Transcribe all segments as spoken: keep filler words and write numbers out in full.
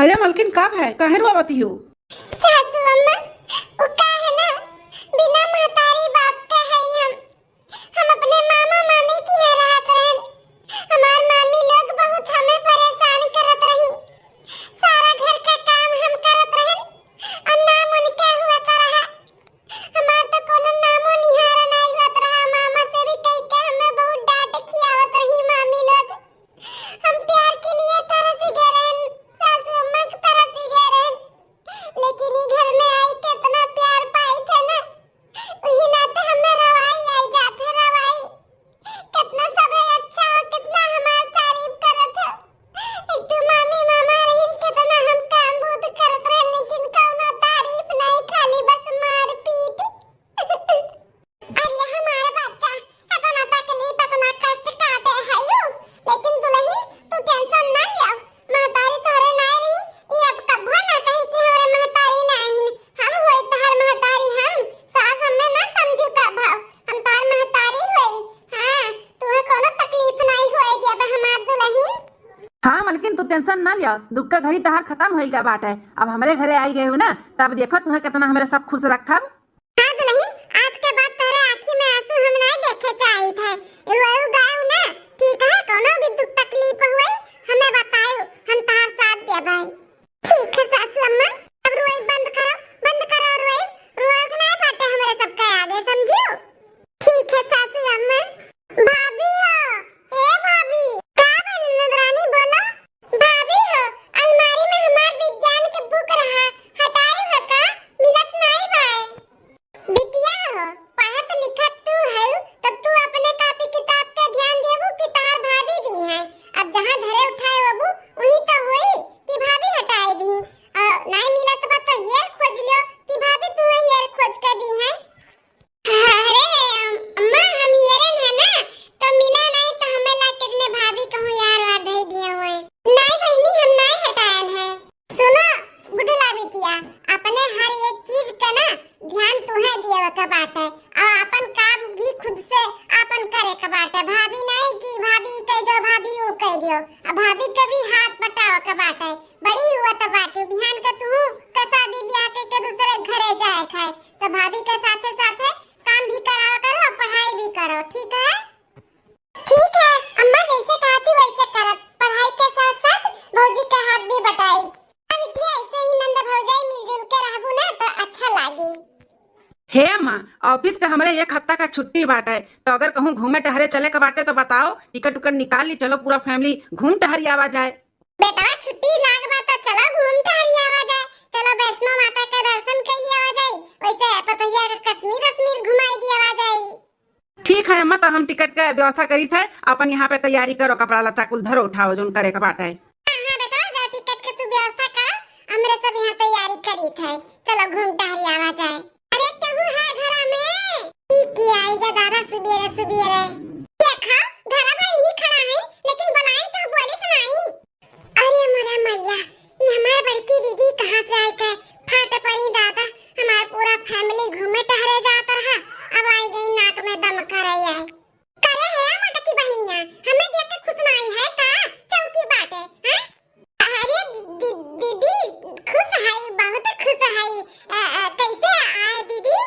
अरे मलकिन, का भय? काहे रोवत हियो? सासू अम्मा, उ का है ना, बिना महतारी बाप के है हम। हम अपने मामा मामी की यहाँ रहत रहन। हमार मामी लोग बहुत हमें परेशान करत रही। सारा घर का काम हम करत रहन और नाम उनके हुआ तो रहा। हमार तो कोनो नामो निहार नाई होत रहा। मामा से भी कह के हमें बहुत डांट खियावत रही मामी लोग। हम प्यार के लिए तरस गए रहन, सासू अम्मा के तरस गए रहन। लेकिन ई घर में आई कितना प्यार पाई थे ना, वही नाते हमें रवाई आई जात है, रवाई। कितना सबे अच्छा हो, कितना हमार तारीफ करत हो। एक तो मामी मामा रहीन, कितना हम काम बहुत करत रहे, लेकिन कौनो तारीफ नहीं, खाली बस मारपीट। अरे हमार बच्चा, इतना तकलीफ, इतना कष्ट काटे है यू, लेकिन दुलहिन, तू tension ना लिया। महतारी तोहरे नाई रही, ई अब कब्बो ना कही कि हमरे महतारी नाई। हम होई तोहर महतारी, हम सास हमें ना समझू कब्बो, हम तोहर महतारी होई। हाँ, तुहे कोनो तकलीफ नाई होए देब हमार दुलहिन। हाँ मलकिन, तू tension ना लिया, दुख का घड़ी तोहार खत्म होई गा बाटे। अब हमरे घरे आई गए हो ना, तब देखो तुहे कितना हमरे सब खुश रखब। हाँ दुलहिन, आज के बाद तोहरे आँखी में आंसू हम नाई देखे चाहित है। रोएउ गाएउ ना, ठीक है? कोनो भी दुख तकलीफ होई, हमें बताएउ, हम तोहार साथ देबै। ठीक है सासू अम्मा, अब रोएब बंद करो, बंद करो रोएब, रोएब नाई बाटे हमरे सबके आगे, समझियो? ठीक है सासू अम्मा। भाभी हो, ए भाभी। का भइल ननद रानी, बोलो। भाभी हो, अलमारी में हमार विज्ञान के book रहा, हटाई हो का? मिलत नाई बाय। बिटिया हो, पढ़त लिखत तू हऊ, तब तू अपने कॉपी किताब के ध्यान देबू कि तहार भाभी दी हैं। अब जहाँ धरे उठाए होबू, वही तो होई कि भाभी हटाए दी। और नाई मिलत बा तो हेर खोज लियो कि भाभी तुहे हेर खोज के दी हैं। अरे अम्मा, हम हेरन है ना, तो मिला नाई तो हमें ला कितने भाभी कहूँ यार वार धई दिए हुए। नाई बहिनी, हम नाई हटायन है। सुनो बुढ़ला बिटिया, अपने हर एक चीज का ना ध्यान तुहे दिए के बाटे, और अपन काम भी खुद से अपन करे के बाटे। भाभी नाई कि भाभी कह दो, भाभी वो कह दो, अब भाभी के भी हाथ बटावे के बाटे। बड़ी हुआ तो बाटे, बिहान के तू का शादी ब्याह के, के दूसरे घरे जाए खाए, तो भाभी के साथे साथे काम भी करावा करो और पढ़ाई भी करो, ठीक है? ठीक है अम्मा, जैसे कहा थी वैसे करब। पढ़ाई के साथ साथ भौजी के हाथ भी बटाई। अब बिटिया, ऐसे ही नंद भौजाई मिलजुल के रहबू ना तो अच्छा लागी। हे अम्मा, office का हमरे एक हफ्ता का छुट्टी बाटे, तो अगर कहूँ घूमे टहरे चले के बाटे तो बताओ, टिकट उकट निकाल ली, चलो पूरा family घूम टहरी आवा जाए। बेटवा छुट्टी लाग बा तो चलो घूम टहरी आवा जाए, चलो वैष्णो माता के दर्शन कर लिया आवा जाए, वैसे पतहिया के कश्मीर वश्मीर घुमाई दिया आवा जाए। ठीक है अम्मा, तो हम टिकट के व्यवस्था करी थे, अपन यहाँ पे तैयारी करो, कपड़ा लत्ता कुल धरो उठाओ, जोन करे के बाटे। हाँ, हाँ बेटा, जाओ टिकट के तू व्यवस्था कर, हमरे सब यहाँ तैयारी करी थे, चलो घूम टहरी आवा जाए। अरे केहू है घरा में? ई के आई गा दादा सुबेरे सुबेरे? देखा, घरा भर ही खड़ा है, लेकिन बुलाइन तो बोलिस नाई। अरे मोरे मैया, ई हमार बड़की दीदी कहाँ से आई के फाट पड़ी दादा, हमार पूरा family घूमे टहरे जात रहा, अब आई गई नाक में दम करे आई। करे है मोटकी बहिनिया, हमें देख के खुश नाई है का? चौकी बाटे, हैं? अरे दी-, दीदी, खुश है, बहुत खुश है। अ, अ, कैसे आए दीदी?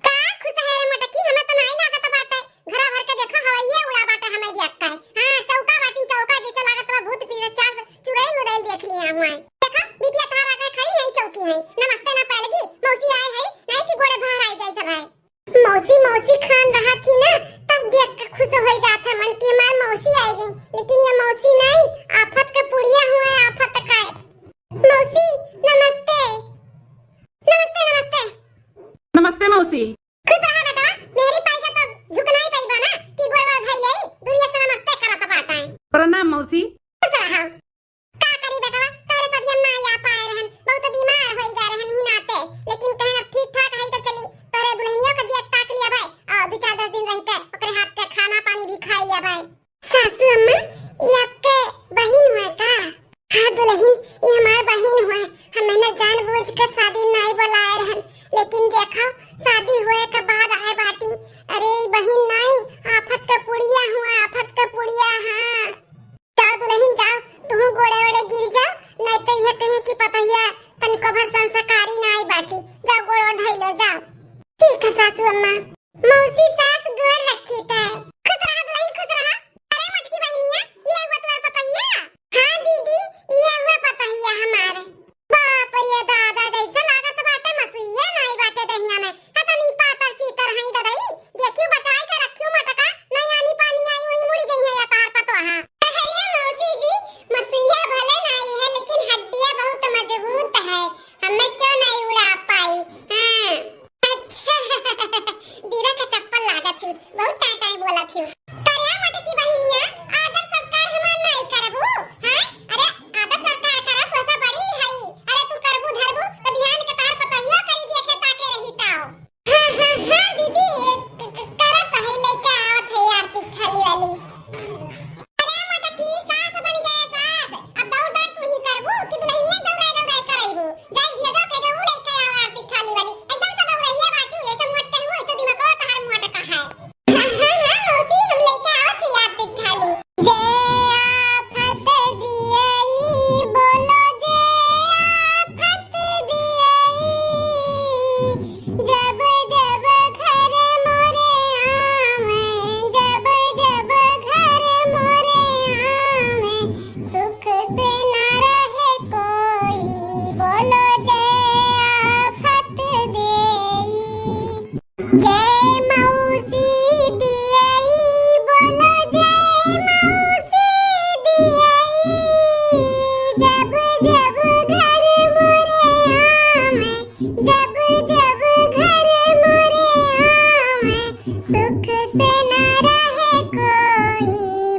का खुश है रे मोटकी, हमें तो नाई लागत बाटे। घरा भर के देखो, हवाइये उड़ा बाटे हमें दिया का है। हाँ, चौका बाटिन चौका, जैसे लागत बा भूत पीछे चार से चुड़ैल उड़ैल देख लिए हुए। देखो, बिटिया तोहार आगे खड़ी है, चौकी है। नमस्ते ना पैलगी, मौसी आए है, नहीं कि गोड़े भार आई जाए सब है। मौसी, मौसी खान रहा थी ना, तब देख के खुश हो जात है मन कि हमार मौसी आ गई, लेकिन ये मौसी नहीं, आफत के पुड़िया हुए, आफत का। मौसी, नमस्ते। नमस्ते, नमस्ते। नमस्ते मौसी। खुश रहा बेटा, मेहरी पाई के तो झुकना ही पइबा ना कि गोड़वा धई ले, दूरिया से नमस्ते करत बाटा है। प्रणाम मौसी। खुश रहा। का करी बेटवा, तोहरे सदियन ना आ पाए रहन, बहुत बीमार होई गए रहन ई नाते, लेकिन कहन अब ठीक ठाक है तो चली तोहरे दुल्हनियों के दिया ताक लिया भाई, और दो चार दस दिन रह के ओकरे हाथ के खाना पानी भी खाई लिया भाई। सासू अम्मा, ये आपके बहिन हुए का? हाँ दुल्हन, ये हमार बहिन हुए, हम ना जानबूझ के शादी नाई बुलाए रहन, लेकिन देखो शादी हुए के बाद आए बाटी। अरे ई बहिन नाई, आफत के पुड़िया हुआ, आफत के पुड़िया। हाँ जाओ दुल्हन जाओ, तुहू गोड़े ओड़े गिर जाओ, नहीं तो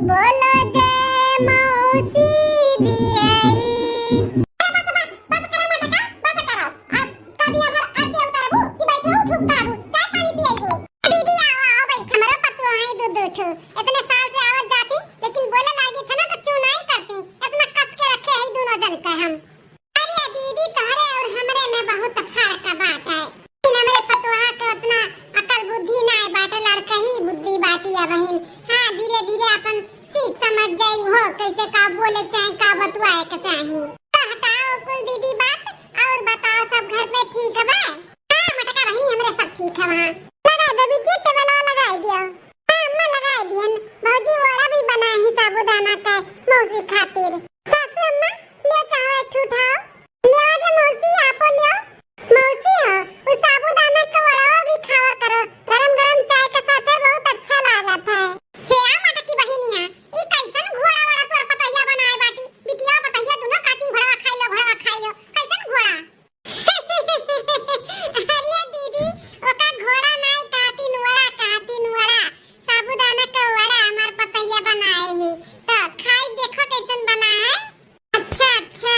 बोलो जय मौसी दियाई। अरे बस, बस, बस करो मटका, बस करो। अब का दुनिया भर आरती उतारबू कि बैठो, उठू, उतारबू, चाय पानी पियाइबू। दीदी, आओ, आओ भाई, हमरो पतोह है दू, दू ठो। इतने साल से आवत जाती, लेकिन बोले लागी थे ना तो चुनाई करती। इतना कस के रखे है दोनों जन का हम। अरे दीदी, तोहरे और हमरे में बहुत फर्क बाटे। लेकिन हमरे पतोहा के उतना अकल बुद्धि नाय बाटे, लड़कही बुद्धि बाटी अबहिन। हाँ, धीरे धीरे अपन सीख समझ जाई हो, कैसे का बोले के चाही, का बतुआए के चाही। तो हटाओ कुल दीदी बात, और बताओ सब घर पे ठीक बा? हाँ मोटका बहिनी, हमरे सब ठीक है वहाँ। लगा दे बिटिया, टेबलवा लगाई दियो। हाँ अम्मा, लगाई दिहन। भौजी वड़ा भी बनाए ही साबूदाना के मौसी खातिर। सासू अम्मा, ले चाहो एक ठो उठाओ। लियो जे मौसी, आपो लियो। मौसी हो, उ साबूदाना के वड़वा भी खावा करो, गरम गरम चाय के साथे बहुत अच्छा लागत है। हे आ मटकी बहिनिया, ई कैसन घोड़ा वड़ा तोर पतैया बनाए बाटी? बिटिया पतैया दुनो काटिन घोड़वा खाई लो, घोड़वा खाई लो। कैसन घोड़ा? अरे दीदी, ओका घोड़ा नाई कहतीन, वड़ा कहतीन, वड़ा। साबूदाना का वड़ा हमार पतैया बनाए ही, तो खाई देखो कैसन बना है। अच्छा, अच्छा।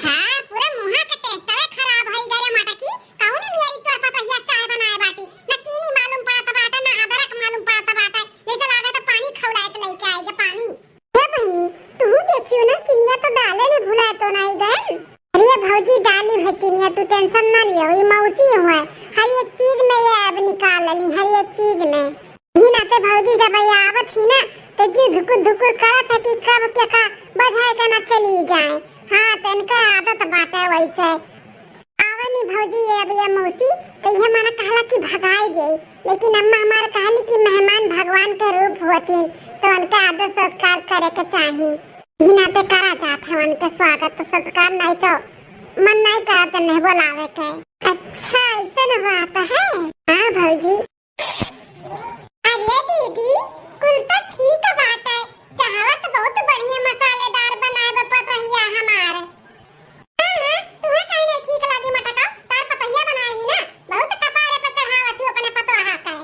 हाँ, पूरा मुहा के टेस्टवे खराब है गरे मटकी। कौनी नियरी तोर पतैया चाय बनाए बाटी, ना चीनी मालूम पड़त बाटे, ना अदरक मालूम पड़त बाटे, जैसे लागत पानी खौलाए के लेके आएगा पानी। हे बहिनी, तू देखियो ना, चिनिया तो डाले न भुलाए तो नाई गए। अरे भौजी, डाली है चिनिया, तू टेंशन ना लियो, ई मौसी हुआ है, हर एक चीज में ये अब निकाल लेली, हर एक चीज में। ही नाते भौजी जब ये आवत ही ना, तो जी धुकुर धुकुर करत है कि कब के का बजाए के ना चली जाए। हाँ, तो इनका आदत बाटे वैसे। आवे नी भौजी, ये अब ये मौसी, तो ये माना कहला कि भगाई दे, लेकिन अम्मा हमार कहली कि मेहमान भगवान के रूप होतीन, तो उनके आदर सत्कार करे के चाही। ही नाते करा जात है उनके स्वागत सत्कार, नहीं तो मन नहीं करत नहीं बोलावे के। अच्छा, ऐसन बात है। हाँ भौजी। अरे दीदी, कुल तो ठीक बाटे, चाहवा तो बहुत बढ़िया मसालेदार बनाए बा पतोहिया हमार। हाँ, हाँ, तुहे काहे नहीं ठीक लागी मटका? तार पतोहिया बनाए ही ना, बहुत कपारे पर चढ़ावत हूँ अपने पतोहा का।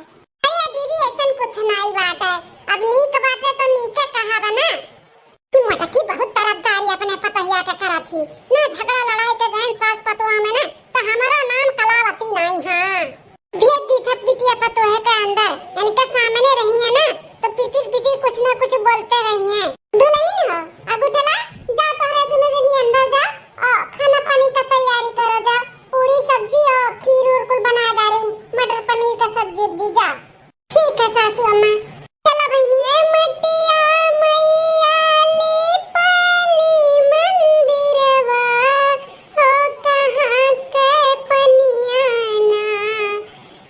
अरे दीदी, ऐसन कुछ नहीं बाटे, अब नीक बाटे तो नीके कहब ना। कि मोटकी बहुत तरफदारी अपने पतोहिया के करत ही, ना झगड़ा लड़ाई के गहन सास पतोह में ना, तो हमारा नाम कलावती नहीं। हाँ। भेज दी था बिटिया पतोह के अंदर, इनके सामने रही है ना, तो पिटिर पिटिर कुछ ना कुछ बोलते रही है। दुल्हन हो, अब उठला, जा तोहरे दुनो जनी अंदर जा, और खाना पानी का तैयारी करो जा, पूरी सब्जी और खीर उर कुल बना डालू, मटर पनीर का सब्जी उब्जी जा। ठीक है सासू अम्मा। चलो बहिनी। ए मटिया मैया ले पाली मंदिरवा, हो कहाँ के पनिया ना,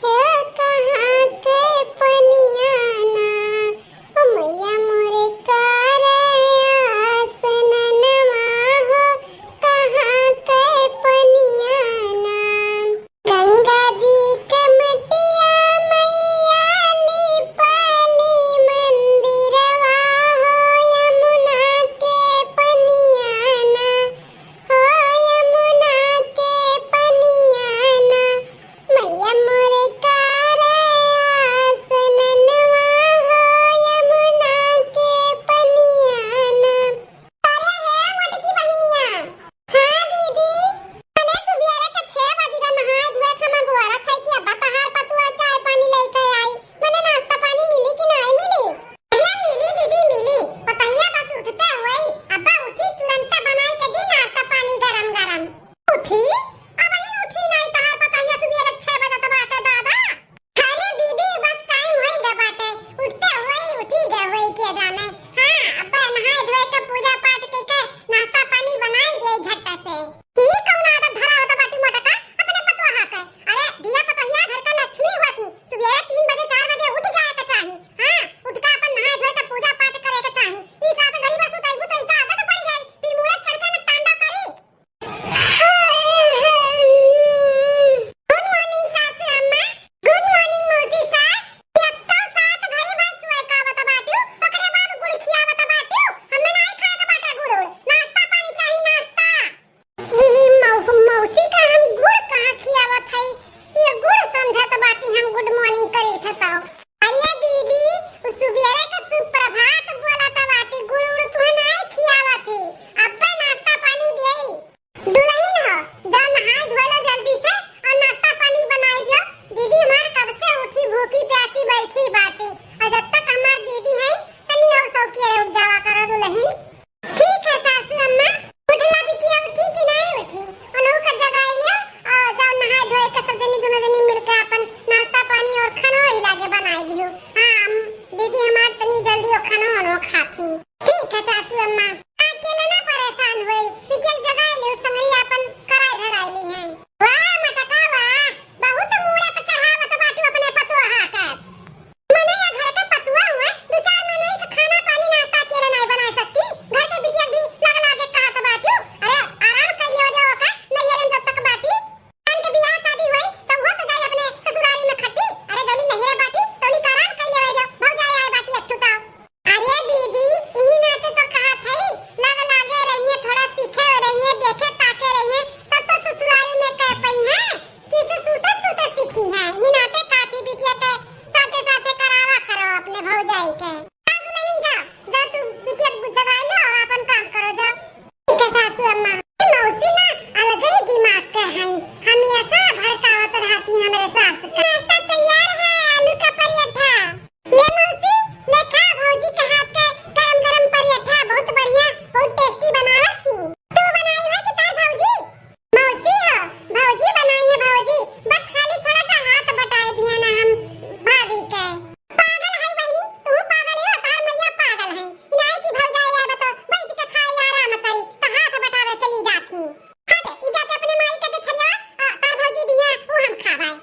हो कहाँ के पनिया ना, ओ मैया मोरे करे आसन दीदी हमार तनी जल्दी ओ खाना वाना खाती। ठीक है सासू अम्मा, अकेले ना परेशान होई, बिटिया के जगाए ले, संगरी आपन कराए धराए ली है। वाह मटका वाह, बहुत मूड़े पे चढ़ावत बाटू अपने पतोहा का। मने या घर के पतोहा हुए, दो चार महीने के खाना पानी नाश्ता अकेले नहीं बना सकती, घर के बिटिया भी लग लागे कहत बाटू। अरे आराम कर लियो जाओ का, नैहर में जब तक बाटी। जान के बियाह शादी होई, त उहो तो जाई अपने ससुरारी में खट्टी। अरे जौनी नैहरे बाटी, तौनी का आराम कर लेवे जाओ, भौजाई आए बाटी एक ठो तो। अरे दीदी, इही नाते तो कहत हई, लग लागे रहिए, थोड़ा सीखे रहिए, देखे ताके रहिए, तब तो ससुरारी में कह पई है कि से सूते सूते सीखी है। ई नाते काकी बिटिया के साथे साथे करावा करो अपने भौजाई के। जा दुल्हन जा, जा तू बिटिया के जगाई लो और अपन काम करो जा। ठीक है सासू अम्मा। ई मौसी ना अलग ही दिमाग के हैं, हमेशा भड़कावत रहती हमरे सास का। नाश्ता तैयार है, आलू का पराठा। ले मौसी, ले खा भौजी के हाथ के गरम गरम पराठा, बहुत बढ़िया, बहुत tasty बनावत थी। तू बनाई है कि तार भौजी? मौसी हो, भौजी बनाई है भौजी, बस खाली थोड़ा सा हाथ बटाए दिए ना हम भाभी के। पागल है बहिनी, तू पागल है, तार मैया पागल है। इनाई की भौजाई आए बतो, बैठ के खाई आराम करी, तो हाथ बटावे चली जाती। हट, ई जाते अपने माई के दे थरिया, आ, तार भौजी दिया, वो हम खावाए।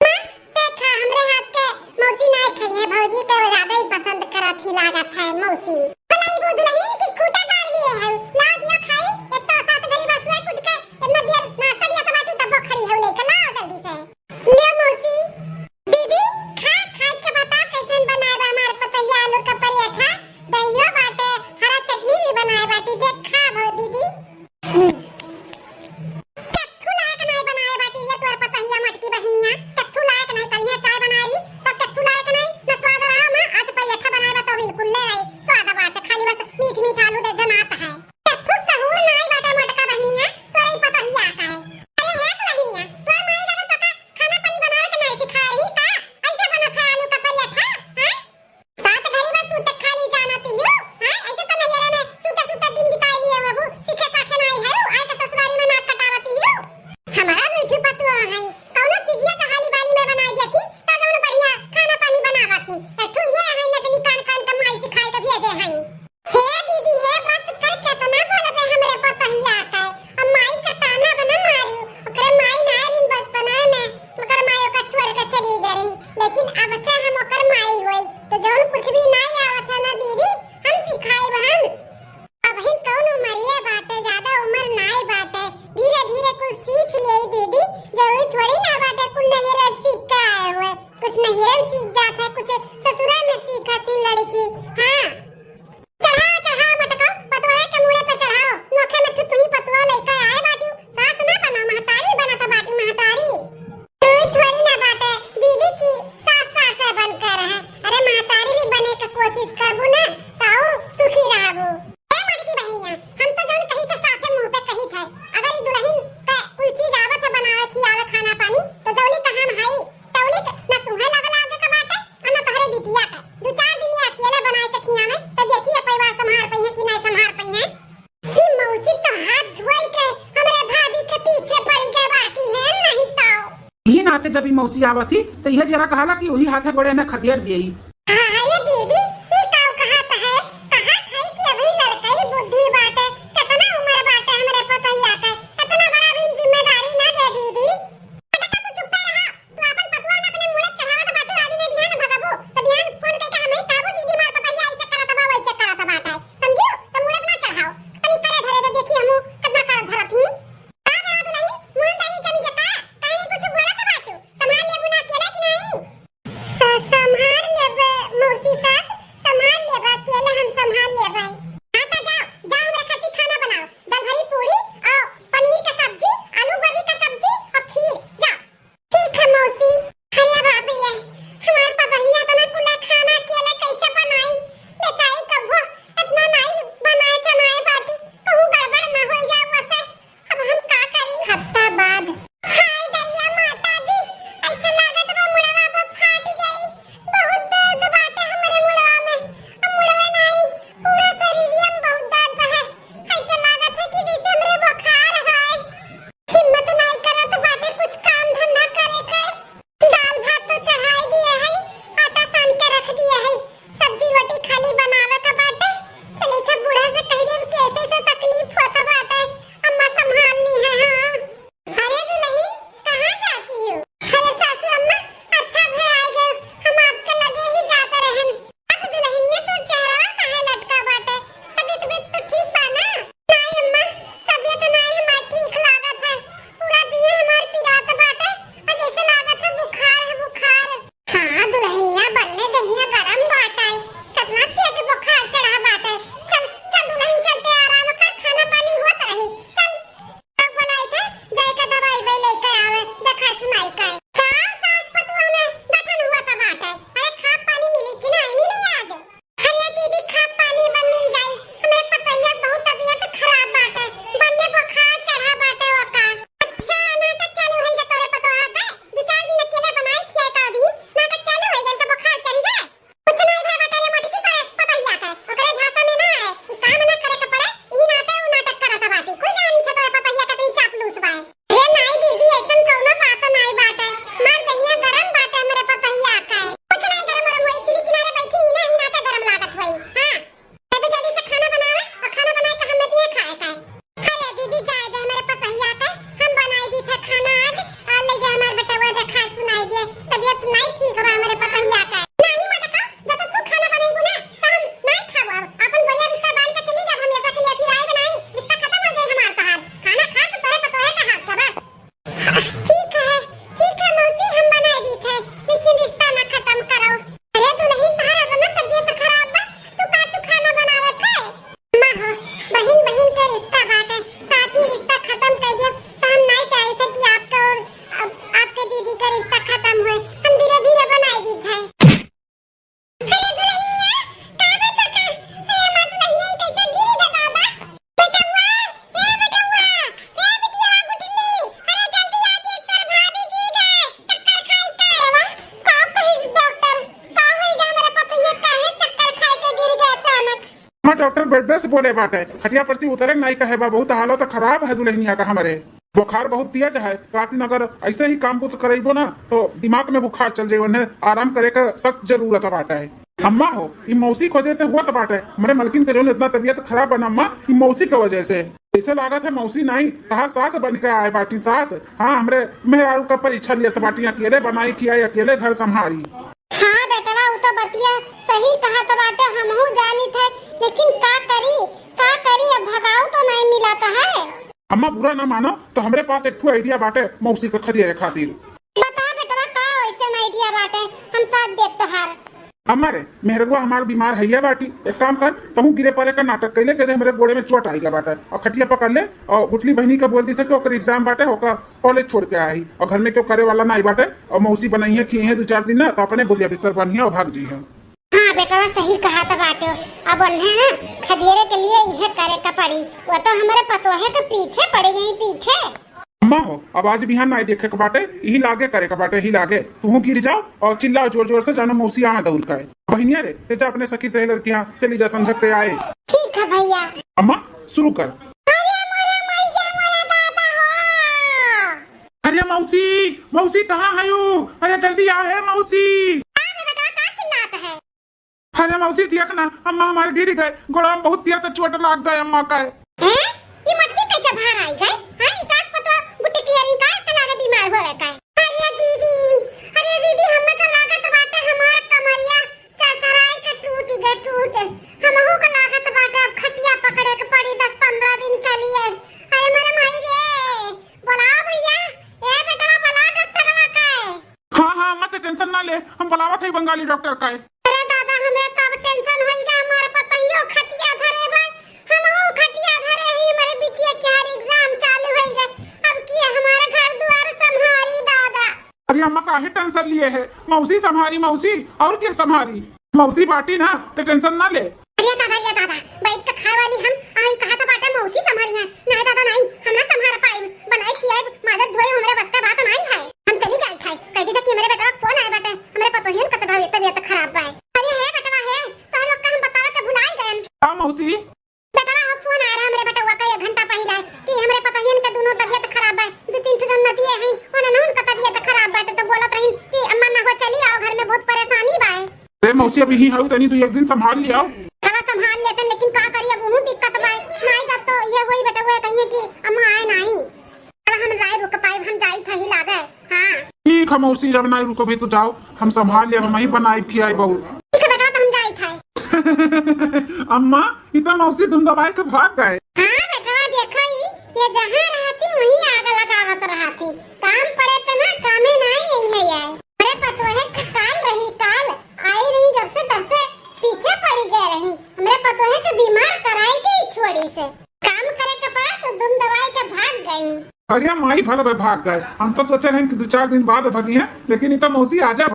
माँ, ते खा, हमरे हाथ के मौसी नाय खइहे, भौजी के ज्यादा ही पसंद करत ही लागत है मौसी। भलाई वो दुल्हन की खूंटा डाल लिए है, लाओ दिया खाई, एक तो सात घड़ी बस हुए कुट के, इतना देर नाश्ता दिया तो बाटू तब्बो खड़ी हो लेके, लाओ जल्दी से। ले मौसी। दीदी, खा, खाई के बता कैसन बनाए बा हमार पतोहिया आलू का पराठा, दहियो बाटे, हरा चटनी भी बनाए बाटी, देख खा भौ दीदी। हम्म। केथू लायक नाई बनाए बाटी ये तोर पतोहिया मटकी बहिनिया, केथू लायक नाई, कहिया चाय बना रही, तो केथू लायक नाई, न स्वाद रहा, माँ, आज पराठा बनाए बा तो बिल्कुल ले आई, स्वाद बात, खाली बस मीठ मीठ आलू दे जनात है। केथू सहूर नाई बाटा मटका बहिनिया, तोरे पतोहिया का है। अरे हे दुल्हनिया, तोर माई दादा तो का खाना पानी बनावे के नाई सिखाए रही का? ऐसे बनत है आलू का पराठा, हैं? सात घड़ी में सूते खाली जानती हो, हैं? ऐसे तो नैहरे में सूते सूते दिन बिताई लिए बाबू, सीखे साखे नाई है, आए के ससुरारी में नाक कटावती हो। हमारा मीठू पतुआ है, कौनो चीजिया के हाली बाली में बनाई देती, तो जौन बढ़िया खाना पानी बनावती। ए, तू ये है नचनी कान कान का माई सिखाए के भेजे हैं। हे दीदी, हे बस कर, केतना बोलबे हमरे पतोहिया के। अब माई के ताना बना मारी, ओकरे माई ना आइलिन बचपना में, ओकर माई ओकर छोड़ के चली गई, लेकिन अब से हम ओकर माई होई, तो जौन कुछ भी नाई आवत है ना दीदी, हम सिखाइब हम। अबहिन कौन उमरिया बाटे, ज्यादा उमर नाई बाटे, धीरे धीरे कुल सीख लेई दीदी, जरूरी थोड़ी ना बाटे कुल नैहरे सीख के आए हुए, कुछ नैहरे में सीख जात है, कुछ ससुरे में सीखत ही लड़की। हाँ। चढ़ाओ, चढ़ाओ मटको, पतोहे के मूड़े पे चढ़ाओ। नोखे में तू, तू ही पतोह लइके आए बाटियो। सास ना बना, महतारी बनत बाटी, महतारी। तू थोड़ी ना बाटे, बीबी की सास सास बनकर है। अरे महतारी भी बने के कोशिश करबू ना, ताऊ सुखी रहबू। ए मटकी बहिनिया, हम तो जौन कही के साफे मुंह पे कही थे। अगर ई दुल्हन के कुल चीज आवत है बनावे, खियावे, खाना पानी, तो जौनी तहान हई, तौनी त-, ना तुहे लग लागे के बाटे, आ ना तोहरे बिटिया के। दू चार दिन ये अकेले बनाए के खियावे, त देखी ये परिवार संभार पइहे कि नहीं संभार पइहे। ई मौसी तो हाथ धोई के हमरे भाभी के पीछे पड़ गए बाटी है, नहीं तो। यही नाते जब ई मौसी आवत ही, त इहे जरा कहाला कि वही हाथे गोड़े में खदेड़ दिए ही। हाँ, अरे दीदी, ई का कहत है? कहत है कि अभी लड़कई बुद्धि बाटे, कितना उम्र बाटे हमरे पतोहिया के, इतना बड़ा भी जिम्मेदारी ना दे दीदी। बेटा, तू चुप्पे रहा। तू आपन पतुआ ना अपने मुड़े चढ़ावत बाटू, आज नहीं बिहान भगबू, त बिहान फोन कइके हमही कहबू, "दीदी मार पतैया ऐसे करत बा, वैसे करत बाटे।" समझियो? त मुड़े ना चढ़ाओ। तनी करे धरे दे, देखी हमू कितना करत धरत ही। का बे दुलही, मुंह दाई जमी देता, काहे नहीं कुछ बोलत बाटू? संभाल लेबू ना अकेले कि नहीं? स-, संभाल लेबे खाली बनावे का बाटे। चले थे बूढ़ा से कह देब कि ऐसे ऐसे तकलीफ होता बाटे, अम्मा संभाल ली है। हाँ। अरे दुल्हन, कहाँ जाती हो? अरे सासू अम्मा, अच्छा भे आए गए, हम आपके लगे ही जाते रहन। अब दुल्हनिया, तू चेहरा काहे लटका बाटे? तबीयत, तबीयत तो ठीक बा ना? नाई अम्मा, तबीयत नाई हमार ठीक लागत है। पूरा दिए हमार पिरात बाटे, और जैसे लागत है बुखार है, बुखार। हाँ दुल्हनिया, बन्ने दहिया गरम बाटे, कितना तेज बुखार चढ़ा बाटे। चल, चल दुल्हन, चलते आराम कर, खाना पानी होत रही। चल। अब बनाई थे, जाए के दवाई ववाई लेके आवे, देखा सुनाई का। का सास पतोह में गठन हुआ त बाटे? अरे खा पानी मिली कि नाई मिली आज? अरे दीदी, खा पानी बन मिल जाई, हमरे पतोहिया बहुत तबीयत खराब बाटे, बन्ने बुखार चढ़ा बाटे ओका। अच्छा, नाटक चालू होई गे तोरे पतोहा के, दू चार दिन अकेले बनाई खियाई का दी, नाटक चालू होई गे त बुखार चढ़ी गे। कुछ नाई भय बाटे रे मोटकी तोरे पतोहिया के, ओकरे झांसा में ना आए, ई काम ना करे के पड़े, ई नाते उ नाटक करत बाटी। कुल जानी थे तोरे पतोहिया कतनी चापलूस बाए। अरे नाई दीदी, ऐसन कौनो बात नाई बाटे, मार दहिया गरम बाटे हमरे पतोहिया के। कुछ नाई गरम वरम होई, चूल्ही किनारे बैठी ही ना, ई नाते गरम लागत होई। हाँ, ए तो जल्दी से खाना बनावे और खाना बनाए के हमें दिए खाए के। अरे दीदी, जाए दे हमरे पतोहिया के, हम बनाई दी थे खाना आज, और ले जाए हमार बेटवा देखा सुनाई दे, तबीयत नाई ठीक बा हमरे पतोहिया के। नाई मटका, जब तू खाना बनाईबू ना, तो हम नाई खाबो। अब अपन बोरिया बिस्तर बांध के चली जाब, हम ऐसा के लिए फिर आए बनाई, रिश्ता खत्म हो जाए हमार तोहार। खाना खा तो तोरे पतोहे का हाथ का बस। ठीक है, ठीक है मौसी, हम बनाई दी थे, लेकिन रिश्ता ना खत्म करो। अरे दुल्हन, तोहार अतना तबीयत खराब बा, तू का तू खाना बनावे थे? अम्मा हो, बहिन बहिन के रिश्ता बाटे, साथी रिश्ता खत्म कर दिया, तो हम नहीं चाहते कि आपका और आप, आपके दीदी का रिश्ता खत्म होए, हम धीरे धीरे बनाई दी थे। अरे दुल्हनिया, का बा चक्कर? अरे हमार दुल्हनिया, ई कैसे गिरी रे दादा? बेटवा, ए बेटवा, ए बिटिया गुठली, अरे जल्दी आ देख, तोर भाभी गिर गए, चक्कर खाई के। अरे वाह, का कहिस डॉक्टर? का होई गे हमरे पतोहिया, काहे चक्कर खाई के गिर गए अचानक? हाँ, डॉक्टर बेडे से बोले बाटे, खटिया पर से उतरे नाई कहे बा, बहुत हालत खराब है दुल्हनिया का हमरे। बुखार बहुत तेज है, रात दिन अगर ऐसे ही काम बुत करइबो ना, तो दिमाग में बुखार चल जाई, उन्हें आराम करे का सख्त जरूरत बाटे। अम्मा हो, ई मौसी के वजह से हुआ तो बाटे, हमरे मलकिन के जौन इतना तबीयत खराब बना अम्मा, ई मौसी के वजह से। ऐसे लागत है मौसी नाई, तहार सास बन के आए बाटी सास। हाँ, हमरे मेहरारू का परीक्षा लियत बाटी, अकेले बनाई खियाई, अकेले घर संभारी। हाँ बेटवा, उ तो बतिया सही कहत बाटे, हमहू जानित है, लेकिन का करी, का करी, अब भगाऊ तो नहीं मिलत है। अम्मा बुरा ना मानो, तो हमरे पास एक ठो idea बाटे मौसी के खदेरे खातिर। बता बेटवा, का ऐसन idea बाटे, हम साथ देब तोहार। अम्मा रे, मेहरगवा हमार बीमार हइया बाटी, एक काम कर, तहूँ गिरे परे का नाटक कैले, कह दे हमरे गोड़े में चोट आइगा बाटे, और खटिया पकड़ ले, और गुठली बहिनी का बोल दी थे कि ओकर exam बाटे, ओकर college छोड़ के आई, और घर में क्यों करे वाला नाई बाटे, और मौसी बनाई है, खी है दो चार दिन ना, तो अपने बोलिया बिस्तर बांधिया और भाग जी है। हाँ बेटवा, सही कहत बाटे। अब उन्हें ना खदेरे के लिए इहे करे का पड़ी। वो तो हमरे पतोहे के पीछे पड़ गई, पीछे। अम्मा हो, अब आज बिहान नाई देखे के बाटे, यही लागे करे के बाटे, यही लागे। तुहू गिर जाओ और चिल्लाओ जोर जोर से, जानो मौसी आवे दौड़ के। बहिनिया रे, ते जा अपने सखी सहेलर के यहाँ चली जा, समझ के आए। ठीक है भैया। अम्मा, शुरू कर। अरे मोरे मैया, मोरे दादा हो। अरे मौसी, मौसी कहाँ है यू? अरे जल्दी आ, हे मौसी। का रे बेटा, का चिल्लात है? अरे मौसी देख ना, अम्मा हमारे गिर गए, गोड़ा में बहुत तेज से चोट लाग गए अम्मा का। हैं? ये मटकी कैसे बाहर आई गए? हैं, ई सास पतोह गुट्टी की अरी का इतना ज्यादा बीमार हो रहता है? अरे दीदी, अरे दीदी, हमें तो लागत बाटे हमार कमरिया चरचराई के टूट गए, टूट। हमहू को लागत बाटे अब खटिया पकड़े के पड़ी दस पन्द्रह दिन के लिए। अरे मोरे माई रे, बोला भैया, ए बेटवा, बोला डॉक्टरवा के। हाँ, हाँ, अम्मा, ते tension ना ले, हम बुलावत हई बंगाली डॉक्टर का। अरे दादा, हमरा तो अब tension होई गा, हमार पतोहियो खटिया धरे बा, हमहू खटिया धरे हई, हमरे बिटिया के हर exam चालू होई गा, अब के हमार घर दुआर संभारी दादा। अरे अम्मा, काहे tension लिए है, मौसी संभारी, मौसी, और के संभारी, मौसी बाटी ना, ते tension ना ले। अरे दादा, अरे दादा, बैठ के खाए वाली हम, आई कहा तो बाटे मौसी संभारी है। नहीं दादा नहीं, हम ना संभार पाइब। बनाई खियाइब, माजत धोए हमरे बस का बात नहीं है। हम चली जाई खाए, कह दी कि हमरे बेटवा के फोन आए बाटे, हमरे पतोहियन का तबीयत, तबीयत खराब बा। अरे हे बेटवा हे, तोह लोग का हम बतावे के भुलाई गए। का मौसी? बेटवा हो फोन आए रहा हमरे बेटवा का एक घंटा पहले कि हमरे पतोहियन के दोनों तबीयत खराब बा। दो तीन ठो जौन नदिये हैं, उन्हें उनका तबीयत खराब बाटे तो बोलत रही कि अम्मा ना हो चली आओ, घर में बहुत परेशानी बा। अरे मौसी, अब यहीं हऊ, तनी दू एक दिन संभाल लियाओ। थोड़ा संभाल लेते, लेकिन का करी, अब उहू दिक्कत बा। नाई जब तो ये होई बेटा, वो कहिए कि अम्मा आए नाई। अब हम नाई रुक पाए, हम जाई थई लागे। हाँ। ठीक है मौसी, जब नाई रुकबी तो जाओ, हम संभाल लियाओ, हम ही बनाई खियाई बहुत। ठीक है बेटा, तो हम जाई थई। अम्मा, ई तो मौसी दुम दबाए के भाग गए। हाँ बेटवा, देखो ई, ये जहाँ रहती वहीं आग लगावत रहती। काम पड़े पे ना, कामे नाई यही है। हमरे पतोहे के काल रही काल, आई रही जब से तब से पीछे पड़ी गए रही। हमरे पतोहे के बीमार कराई गई छोड़ी से। काम करे के पड़ा तो दुम दबाई के भाग गई। अरे माई भला भाई भाग गए, हम तो सोचे रहे कि दो चार दिन बाद भगी है, लेकिन ई तो मौसी आजा